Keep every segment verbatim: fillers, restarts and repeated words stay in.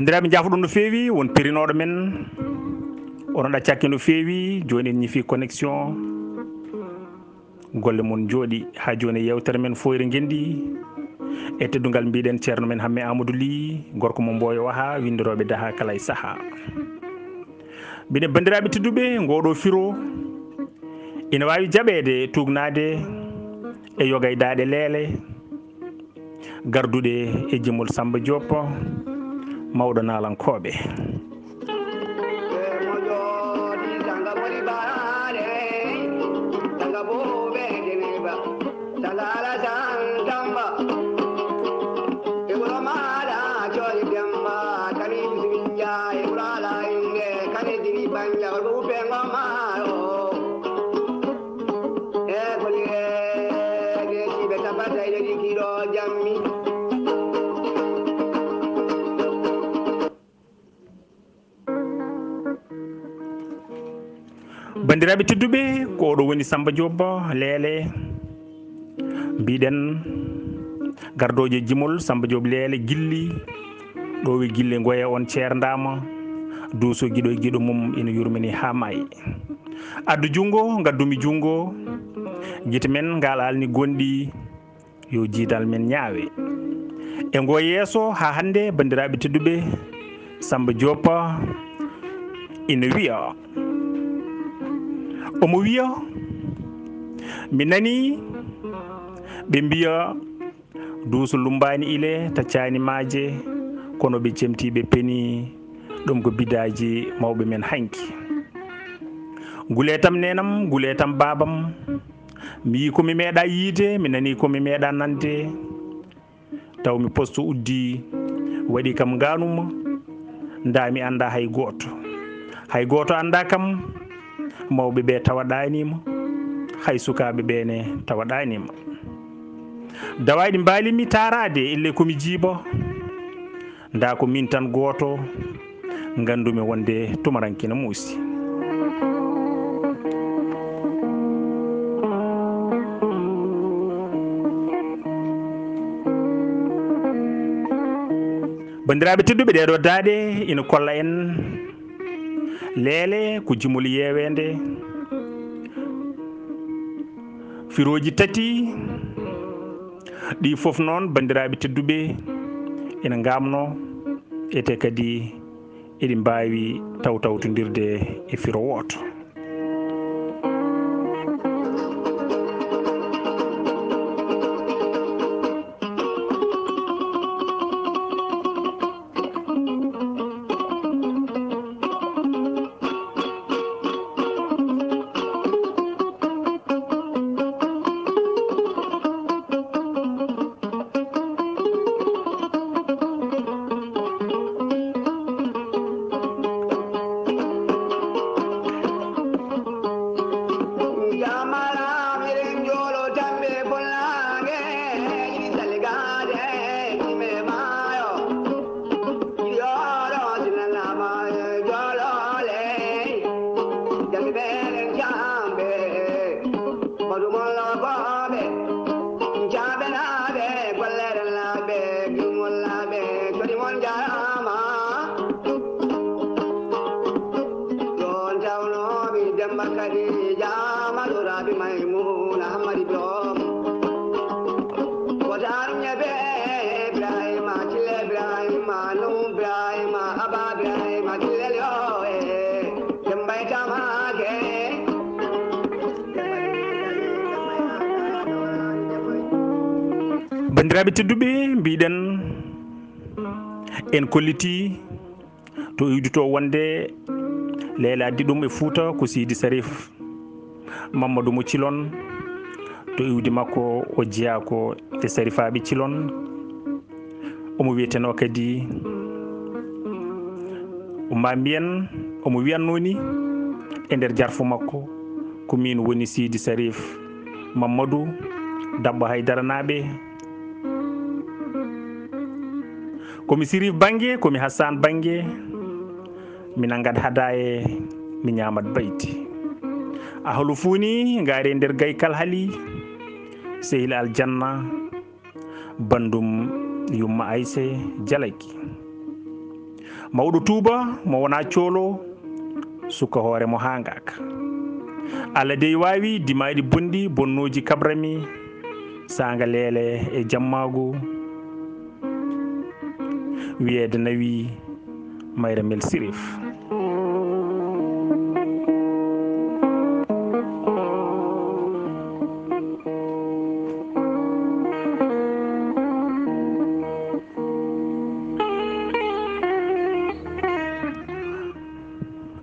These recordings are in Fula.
Banndiraaɓe, njaafo-ɗon no feewi, won pirinooɗo men. Onon ɗaccaaki no feewi, jooni en ñifi connexion. Golle mon njooɗi haa jooni e yeewtere men Fooyre Ngenndi. E teddungal mbiɗen ceerno men Hamme Amadou Ly, gorko mo Mbooyo waha, winndirooɓe daha kala e saha. Mbiɗen banndiraaɓe tedduɓe, ngooɗo firo ina waawi jaɓeede tuugnaade e yoga e daaɗe leele, garduɗe e jimol Samba Diop, mawɗo naalankooɓe. Banndiraaɓe tedduɓe, ko oɗo woni Samba Diop Leele. Mbiɗen gardoojo e jimol Samba Diop Leele gilli. Ɗo wi gille ngoye on ceerndaama, duuso giɗo e giɗo mum ina yurmini haa maayi. Addu junngo, ngaddumi junngo, gite men ngal alni gonɗi, yo jiidal men ñaawe. E ngo yeeso haa hannde, banndiraaɓe tedduɓe, Samba Diop ina wiya, omo wiya, mi nani ɓe mbiya, duuso lummbaani ile, taccaani maaje, kono ɓe cemti, ɓe peni. Ɗum ko bidaaji mawɓe men hanki. Gule tam neenam, gule tam baabam. Mi yii ko mi meeɗaa yiide, mi nanii ko mi meeɗaa nande. Taw mi posto uddi, waɗi kam ngaanuma. Ndaa mi anndaa hay gooto. Hay gooto anndaa kam. Mawɓe ɓe tawa ɗaaniima. Hay sukaaɓe ɓe ne tawa ɗaaniima. Dawayɗi mbaali mi taaraade, ille ko mi jiibo. Ndaa ko min tan gooto, nganndumi wonde tumaranke na muusi. Banndiraaɓe tedduɓe, ɗee ɗoo daaɗe ina kolla en Leele ko jimol yeeweende. Firooji tati ɗi fof noon, banndiraaɓe tedduɓe, ina ngamno, ete kadi eɗi mbaawi tawtawtondirde e firo wooto. Banndiraaɓe tedduɓe, mbiɗen en kollitii to iwdi to wonde Leele addi ɗum e Fuuta ko Sidi Sarif Mamadou mo Cilon, to iwdi makko o jeyaa ko e Sarifaaɓe Cilon. Omo wiyeteno kadi, ma mbiyen, omo wiyatnoo ni e nder jarfu makko, ko miin woni Sidi Sarif Mamadou Dabbo Haydaranaaɓe. Ko mi Sirif bannge, ko mi Hassan bannge, mi nanngat hadaaye, mi ñaamat bayti. Ahlu fuu ni ngaari e nder gaykal hali, sehil aljanna, banndum yumma Ayse Jalaki. Mawɗo tuuba mo wonaa coolo, suka hoore mo haangaaka. Allah dey waawi dimaaɗi bonɗi bonnooji kabrami, saanga leele e jammaagu. Wiyeede nawi Mayra Mel Sirif.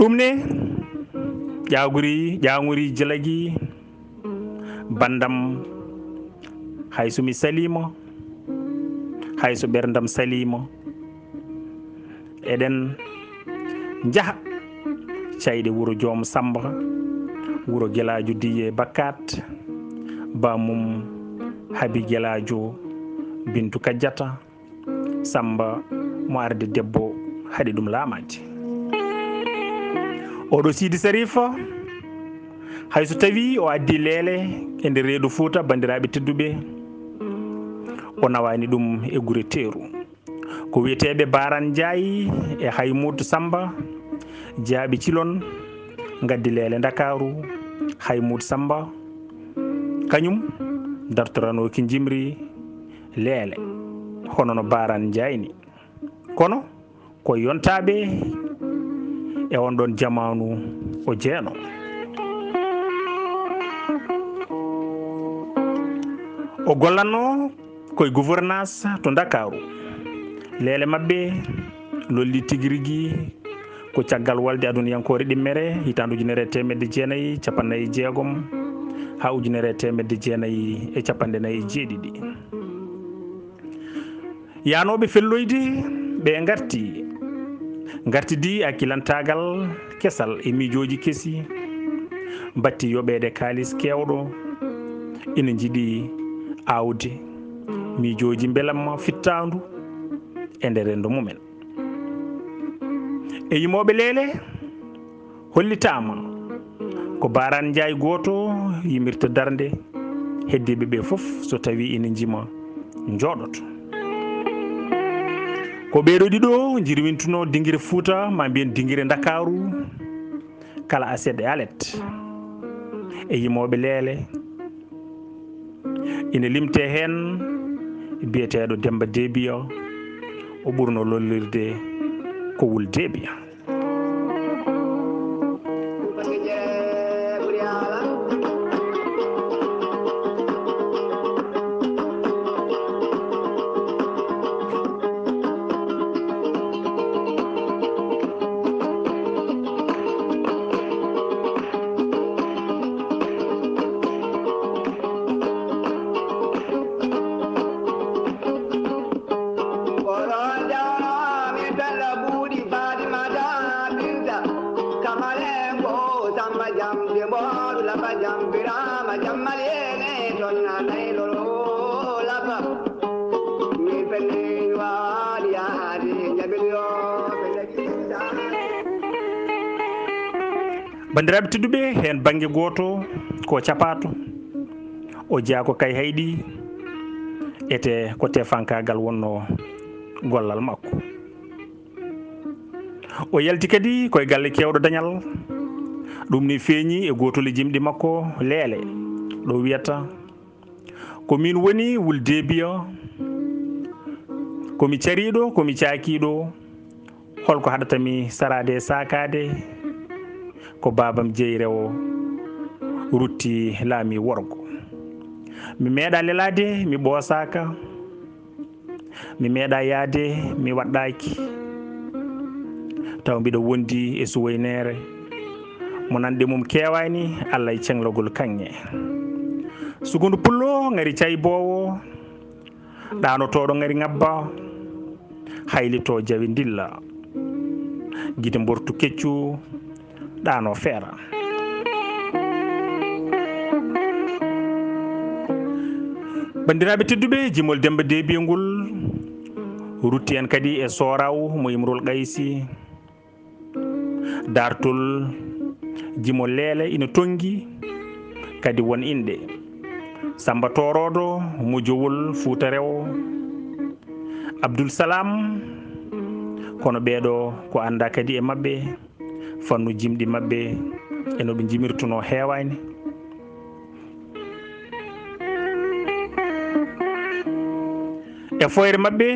Ɗum ne ƴaaguri ƴaaguri jilagi banndam, hay so mi saliima, hay so ɓerndam saliima, eɗen njaha cayɗe wuro Joom Samba, wuro Gelaajo Diye Bakkat, bamum Habi Gelaajo Bintu Kajjata, Samba mo arde debbo haɗi ɗum laamaaji. Oɗo Sidi Sarifa, hay so tawi o addi leele e nder reedu Fuuta, banndiraaɓe tedduɓe, o nawaani ɗum e gure teeru. Ko wiyeteeɓe Baran Njaay e Haymud Samba, jaaɓi cilon, ngaddi leele Ndakaaru, Haymud Samba, kañum dartoranooki njimri leele, hono no Baran Njaay ni. Kono ko yontaaɓe e on ɗon jamaanu o jeeno. O gollanno ko e gouvernance to Ndakaaru. Leele maɓɓe lolli tigi rigi ko caggal walde aduniyankoore ɗimmere, hitaande ujunere e teemedde jeenayi cappannayi e jeegom haa ujunere e teemedde jeenayi e capanɗe nayi e jeeɗiɗi. Yaanooɓe felloyde ɓe ngarti, ngartidi hakkilantaagal kesal e miijooji kesi, mbatti yoɓeede kaalis keewɗo, ina njiɗi aawde miijooji mbelamma fittaandu e nder renndo mumen. E yimooɓe leele, hollitaama ko Baran Njaay gooto yimirta darnde, heddiiɓe ɓe fof so tawi ina njima njooɗoto. Ko ɓeeɗo ɗiɗo njirwintuno dingire Fuuta, ma mbiyen dingire Ndakaaru, kala aset e alet. E yimooɓe leele, ina limtee heen biyeteeɗo Demmba Debiya, o ɓurno lollirde ko Wul Debiya. Banndiraaɓe tedduɓe, heen bannge gooto ko capaato, o jeyaa ko Kayhayɗi, etee ko tefankaagal wonnoo gollal makko. O yalti kadi ko e galle keewɗo dañal, ɗum ni feeñi e gootol e jimɗi makko Leele, ɗo wiyata: "Ko miin woni Wul Debiya, ko mi cariiɗo, ko mi caakiiɗo, hol ko haɗata mi saraade e saakaade? Ko baabam jeyi rewo rutti laami worgo. Mi meeɗaa lelaade, mi ɓoosaaka, mi meeɗaa yahde, mi waɗɗaaki. Taw mbiɗa wondi e suwoyneere mo nanɗe mum keewaani, Allah e ceŋlagol kaŋŋe. Sukundu pullo ŋari cayboowo, ɗaanotooɗo ŋari ŋabba, haylitoo jawe ndilla. Gite mbortu keccu, ɗaanoo feera." Banndiraaɓe tedduɓe, jimol Demmba Debiya ngol rutti en kadi e Sooraw mo Imrul Qaysi. Daartol jimol Leele ina tonngi kadi won inɗe: Samba Tooroodo, Mojowol, Fuuta Rewo, Abdul Salaam, Kono ɓeeɗo ko annda kadi e maɓɓe, fannu jimɗi maɓɓe e no ɓe jimirtunoo heewaani. E foyre maɓɓe,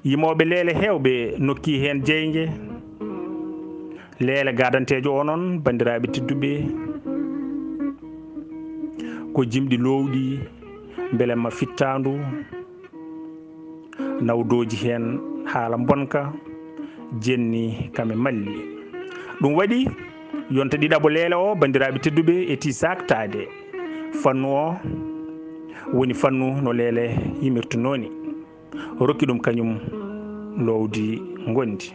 yimooɓe leele heewɓe nokki heen jeynge. Leele gaadanteejo o noon, banndiraaɓe tedduɓe, ko jimɗi loowɗi, mbelamma fittaandu, nawdooji heen haala mbonka, jenni kam e malli. Ɗum waɗi, yonta ɗiɗaɓo leele o, banndiraaɓe tedduɓe, eti saaktaade. Fannu o woni fannu no leele yimirtunoo ni. Rokki ɗum kañum loowdi ngondi.